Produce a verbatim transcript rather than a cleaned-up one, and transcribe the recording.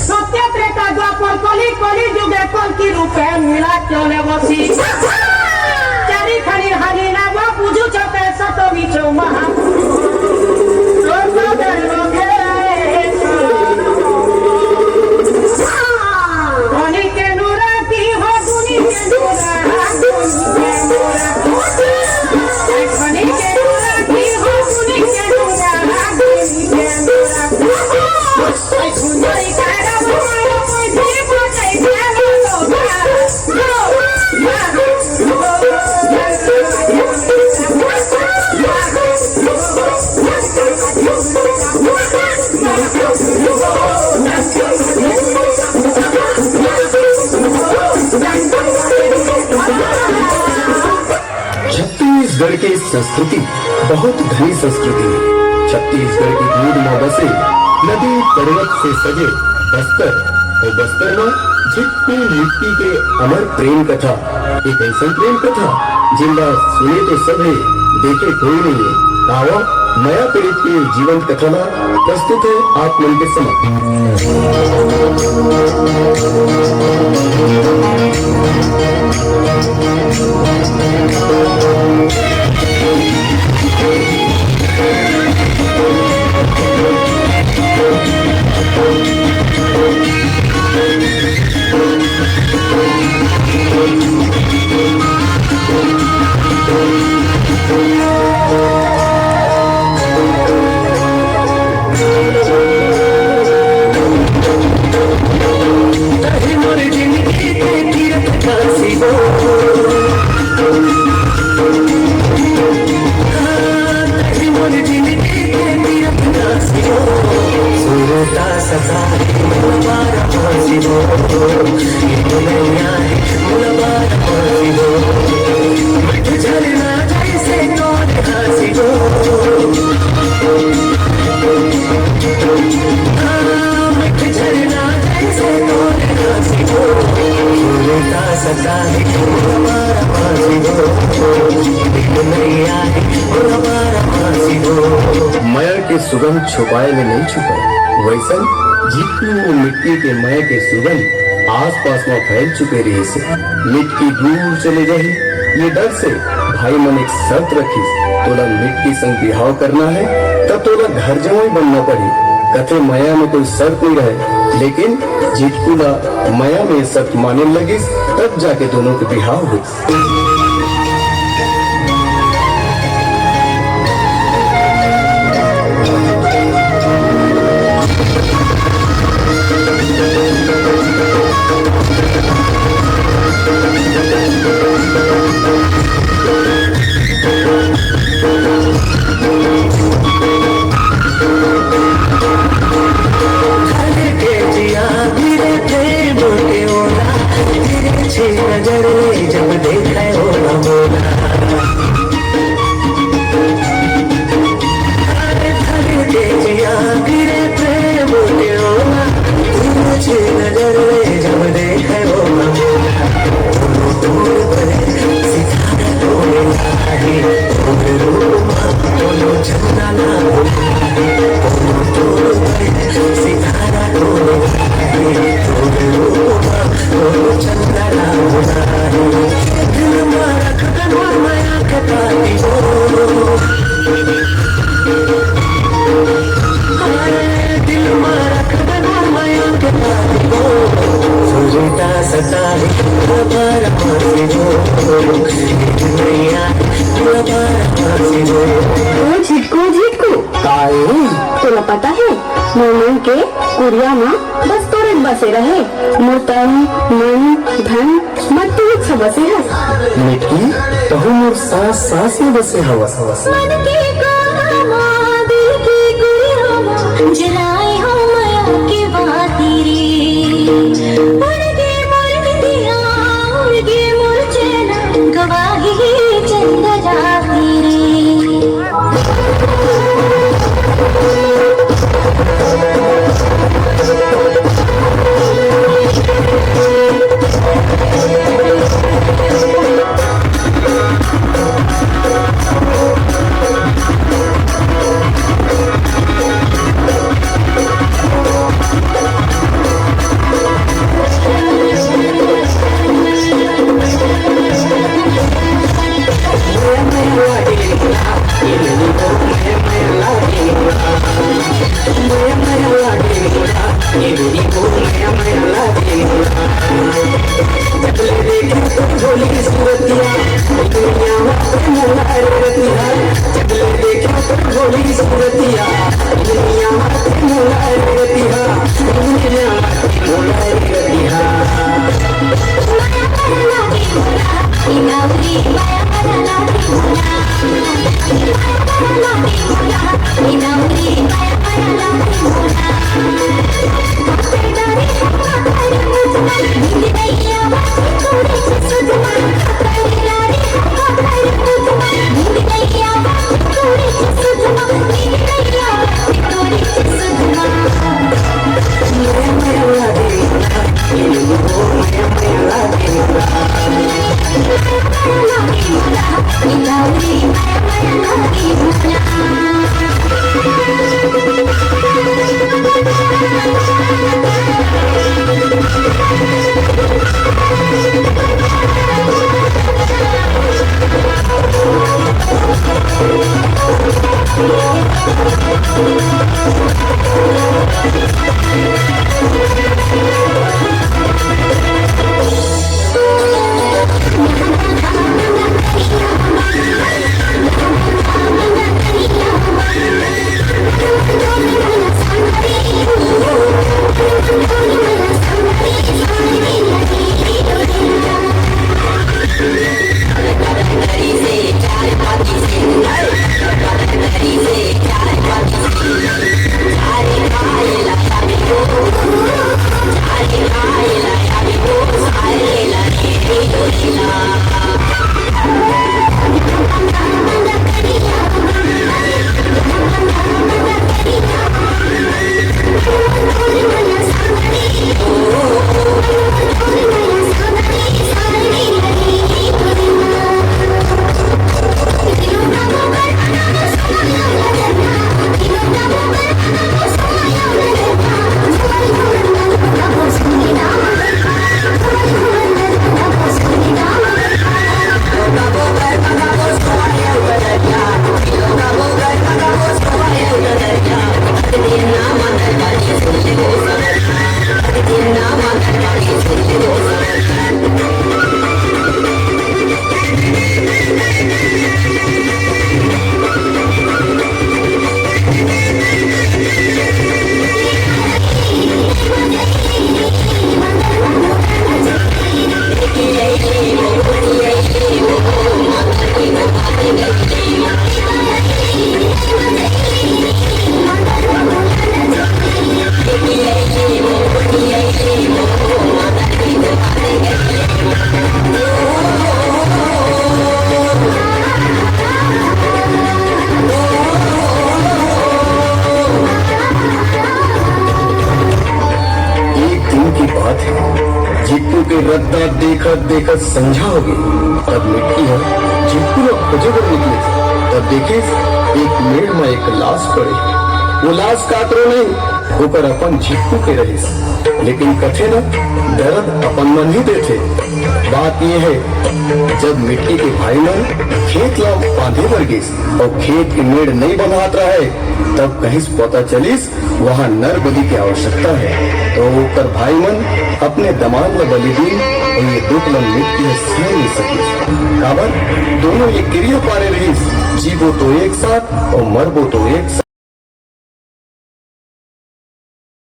সত্য ত্রেতা দ্বাপর কলি, কলি যুগে কল্কি রূপে লীলা চলে বসি। চারি খানি হানি নাম বুঝু চোখে সতমি চৌমা। छत्तीसगढ़ के संस्कृति बहुत धनी संस्कृति हे। छत्तीसगढ़ के दूध म बसे नदी पर्वत से सजे बस्तर, अउ बस्तर म झिटकू मिट्टी के अमर प्रेम कथा। एक अइसन प्रेम कथा, जेला सुने तो सब हे, देखे कोई नइ हे। आवा, मया पीड़ित के जीवंत कथा ला प्रस्तुत हे आप मन के समक्ष। मया के सुगंध छुपाए ले नइ छुपाए, वइसन झिटकू मिट्टी के मया के सुगंध आसपास म फैल चुके रहिस हे। मिटकी दूर चले जाही, ये डर से भाई मन एक शर्त रखिस, "तोला मिटकी संग बिहाव करना हे, त तोला घर जवाई बनना पड़ही।" कथे मया में कोई शर्त नइ रहे, लेकिन झिटकू ला मया में शर्त माने लगिस, तब जाके दोनों के बिहाव होइस। ओ झिटकू, झिटकू। काय? तोला पता हे, मोर मन के कुरिया म बस तोरे बसे रहे। मोर तन, मन, धन, मट्टी में बसे हस। मिटकी, तहू मोर सांस, सांस में बसे हवस। मन के कोना म, दिल के कुरिया म, जलाए हो मया के बाती रे। उड़ गे मोर निंदिया, उड़ गे मोर चैना, गवाही चंद राती रे। एक दिन की बात है, जित्तू के रद्दा देखत देखत संझा हो गई। तब मिटकी ह जित्तू ला खोजे बर निकलिस। तब देखिस, एक मेड़ म एक लाश पड़े। वो लाश काकरो नहीं, ओकर अपन जित्तू के रहिस। लेकिन कथे न, दरद अपन मन ही देथे। बात ये है, जब मिटकी के भाई मन खेत ला बांधे बर गिस अउ खेत के मेड़ नइ बंधात रहे, तब कहिस पता चलिस वहाँ नर बलि के आवश्यकता है। तो ओकर भाई मन अपने दमांद ला बलि दीन अउ ये दुख ला मिटकी ह सह नइ सकिस। काबर? दोनों ये किरिया पारे रहिस, जीबो तो एक साथ अउ मरबो तो एक साथ।